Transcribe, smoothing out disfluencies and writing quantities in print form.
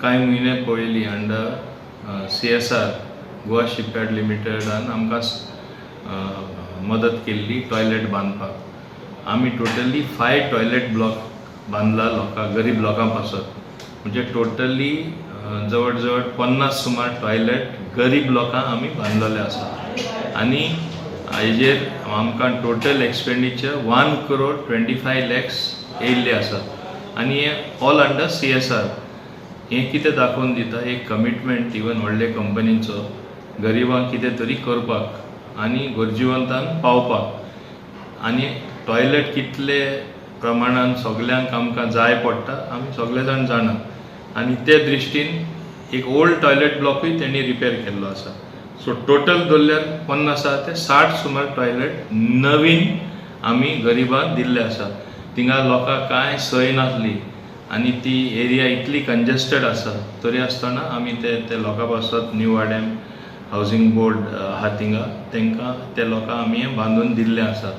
कांय म्हयने पयलीं अंडर सीएसआर गोवा शिपयार्ड लिमिटेडान आमकां मदत केल्ली टॉयलेट बांदपाक. आमी टोटली 5 टॉयलेट ब्लॉक बांदला लोकां, गरीब लोकां पासत. म्हणजे टोटली जवळ जवळ 50 सुमार टॉयलेट गरीब लोकांक आमी बांदलेले आसा. आनी हेजेर आमकां total expenditure 1 crore 25 lakhs येयल्ले आसा आनी हे ऑल अंडर सीएसआर. हें कितें दाखोवन दिता? एक कमिटमेंट इवन व्हडले कंपनीचो गरिबांक कितें तरी करपाक आनी गरजेवंतांक पावपाक. आनी टॉयलेट कितले प्रमाणान सगल्यांक आमकां जाय पडटा, आमी सगळे जाण जाणा. आनी ते दृश्टीन एक ओल्ड टॉयलेट ब्लॉकूय तेणी रिपेर केल्लो आसा. सो टोटल धरल्यार 50 ते 60 सुमार टॉयलेट नवीन आमी गरिबांक दिल्ले आसा. थिंगा लोकांक कांय सोय नासली आनी ती एरिया इतली कंजेस्टेड आसा, तरी आसतना आमी ते ते लोकां पासत, न्यू वाडेम हावजींग बोर्ड आहा थिंगा, तांकां ते लोकांक आमी हें बांदून दिल्लें आसा.